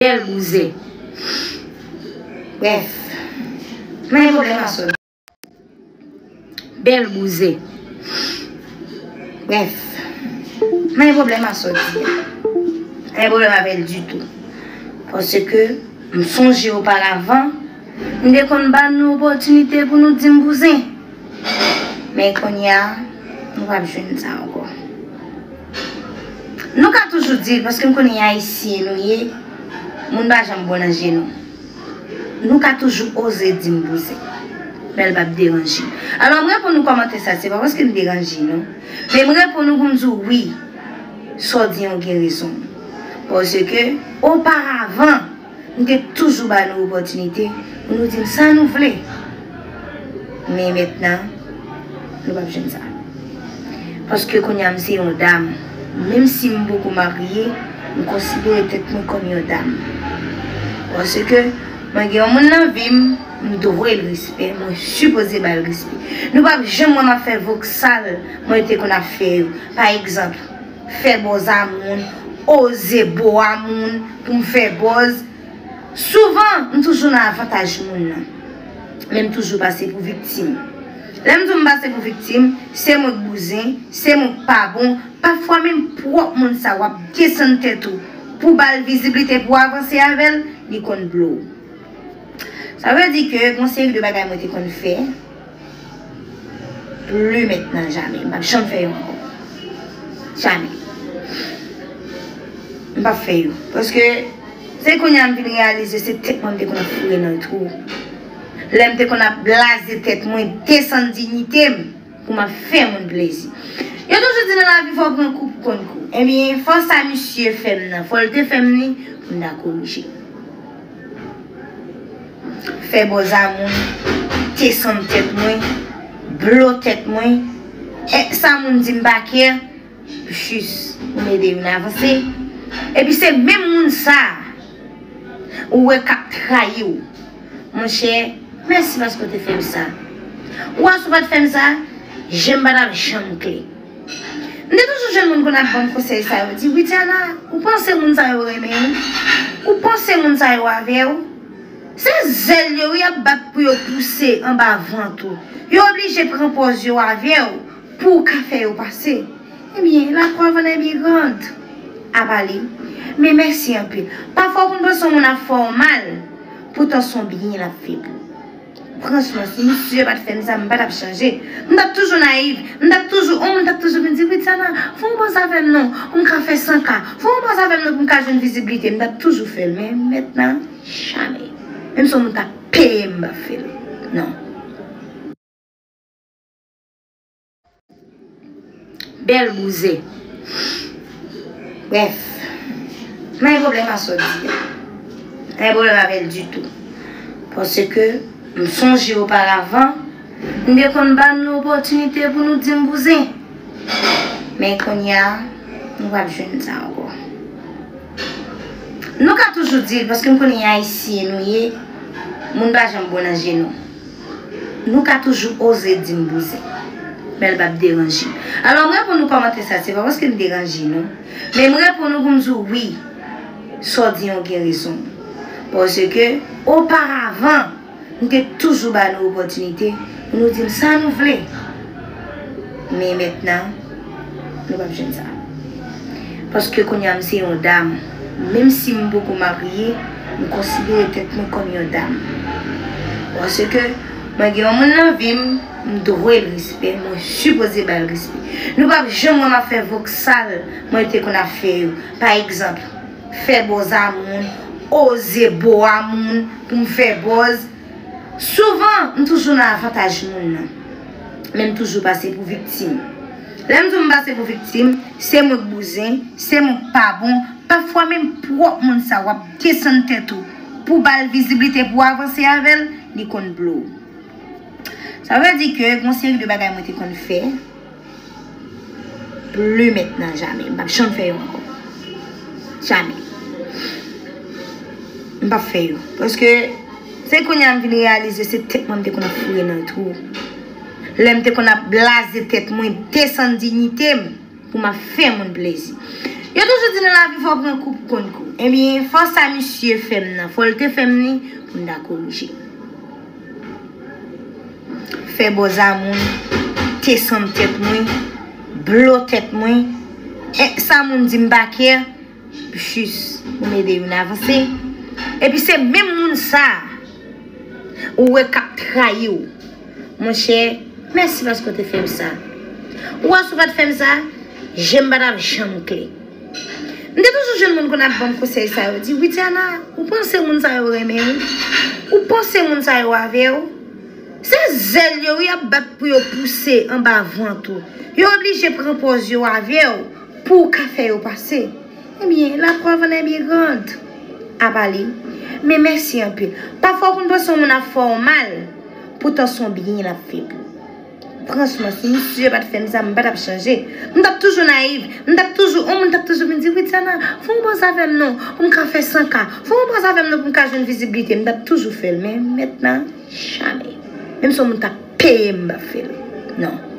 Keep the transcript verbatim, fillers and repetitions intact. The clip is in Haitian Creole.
Bèl bouzen. Brèf. Mwen gen pwoblèm asò. Bèl bouzen. Brèf. Mwen gen pwoblèm asò di a. Mwen gen pwoblèm avè l ditou. Paske m sonje oparavan, m te konn ba nou opòtinite pou nou di m bouzen. Men kounye a, nou p ap jwenn sa ankò. Nou ka toujou di l, paske m konnen e Ayisyen nou ye, moun pa janm bon nan je nou. Nou ka toujou oze di m bouzen. Men l p ap deranje m. Alò, m reponn nou kòmantè sa, se pa paske m deranje nou. Men m reponn nou pou m di w wi, sa w di an gen rezon. Paske, oparavan, m te toujou ba nou opòtinite pou nou di m sa nou vle. Men mentnan, nou p ap jwenn sa. Paske kounye a m se yon dam. Menm si m poko marye, m konsidere tèt mwen kòm yon dam. Paske mwen gen yon moun nan vi m, m dwe l respè, mwen sipoze ba l respè. Nou p ap janm wè m ap fè voksal mwen te konn ap fè yo. Pa egzanp, fè bòz a moun, oze bo a moun pou m fè bòz. Souvan, m toujou nan avantaj moun nan. Men m toujou pase pou viktim. Lè m di w m pase pou viktim, se mwen k bouzen, se mwen k pa bon. Pafwa menm pwòp moun sa w ap desann tèt ou pou ba l viziblite pou w avanse avè l, li konn blo w. Sa vle di ke gon seri de bagay mwen te konn fè, pli mentnan jamè. M p ap janm fè yo ankò. Jamè. M p ap fè yo. Paske se kounye a m vin reyalize se tèt mwen m te konn ap foure nan twou. Lè m te konn ap blaze tèt mwen, desann diyite m pou m ap fè moun plezi. Yo toujou di nan lavi fò w pran kou pou konn kou. Ebyen, fò sa misye fè m nan, fò l te fè m li pou m ta korije. Fè bòz a moun, desann tèt mwen, blo tèt mwen. E sa moun di m pa kè, jis pou m ede youn avanse. Epi se menm moun sa a ou wè k ap trayi w. Monchè, mèsi paske w te fè m sa. Ou wè si w pa t fè m sa, je m pa t ap janm klè. M te toujou jwenn moun konn ap ban m konsèy sa yo. Di, Widiana, ou panse moun sa yo renmen w? Ou panse moun sa yo avè w? Se zèl yo wi y ap bat pou yo pouse anba vant ou. Yo oblije pran pòz yo avè w pou w ka fè yo pase. Ebyen, la preuve en est bien grande. Apa li. Men mèsi anpil. Pafwa ou konn panse yon moun ap fè w mal, poutan se yon byen l ap fè pou ou. Franchman, si misye pa t fè m sa, m pa t ap chanje. M t ap toujou nayiv. M t ap toujou, yon moun t ap toujou vin di, Widiana, fè yon pòz avè m non, pou m ka fè san K. Fè yon pòz avè m non, pou m ka jwenn viziblite. M t ap toujou fè l. Men mentnan, jamè. Menm si yon moun ta peye m, m p ap fè l. Non. Bèl bouzen. Brèf. M pa gen pwoblèm a sa w di a. M pa gen pwoblèm avè l ditou. Paske m sonje oparavan, m te konn ba nou opòtinite pou nou di m bouzen. Men kounye a, nou p ap jwenn sa ankò. Nou ka toujou di l, paske m konnen e Ayisyen nou ye, moun pa janm bon nan je nou. Nou ka toujou oze di m bouzen. Men l p ap deranje m. Alò, m reponn nou kòmantè sa, se pa paske m deranje nou. Men m reponn nou pou m di w wi, sa w di an gen rezon. Paske, oparavan, m te toujou ba nou opòtinite pou nou di m sa nou vle. Men mentnan, nou p ap jwenn sa. Paske kounye a m se yon dam. Menm si m poko marye, m konsidere tèt mwen kòm yon dam. Paske mwen gen yon moun nan vi m, m dwe l respè, mwen sipoze ba l respè. Nou p ap janm wè m ap fè voksal mwen te konn ap fè yo. Pa egzanp, fè bòz a moun, oze bo a moun pou m fè bòz. Souvan, m toujou nan avantaj moun nan. Men m toujou pase pou viktim. Lè m di w m pase pou viktim, se mwen k bouzen, se mwen k pa bon. Pafwa menm pwòp moun sa w ap desann tèt ou pou ba l viziblite pou w avanse avè l, li konn blo w. Sa vle di ke gon seri de bagay mwen te konn fè, pli mentnan jamè. M p ap janm fè yo ankò. Jamè. M p ap fè yo. Paske se kounye a m vin reyalize se tèt mwen m te konn ap foure nan twou. Lè m te konn ap blaze tèt mwen, desann diyite m pou m ap fè moun plezi. Yo toujou di nan lavi fò w pran kou pou konn kou. Ebyen, fò sa misye fè m nan, fò l te fè m li pou m ta korije. Fè bòz a moun, te sanm tèt mwen, blo tèt mwen. E sa moun di m pa kè, jis pou m ede youn avanse. Epi se menm moun sa a ou wè k ap trayi w. Monchè, mèsi paske w te fè m sa. Ou wè si w pa t fè m sa, je m pa t ap janm klè. M te toujou jwenn moun konn ap ban m konsèy sa yo. Di, Widiana, ou panse moun sa yo renmen w? Ou panse moun sa yo avè w? Se zèl yo wi y ap bat pou yo pouse anba vant ou. Yo oblije pran pòz yo avè w pou w ka fè yo pase. Ebyen, la preuve en est bien grande. Apa li. Men mèsi anpil. Pafwa ou konn panse yon moun ap fè w mal, poutan se yon byen l ap fè pou ou. Franchman, si misye pa t fè m sa, m pa t ap chanje. M t ap toujou nayiv. M t ap toujou, yon moun t ap toujou vin di, Widiana, fè yon pòz avè m non, pou m ka fè san K. Fè yon pòz avè m non, pou m ka jwenn viziblite. M t ap toujou fè l, men mentnan, jamè. Menm si yon moun t ap peye m, m p ap fè l. Non.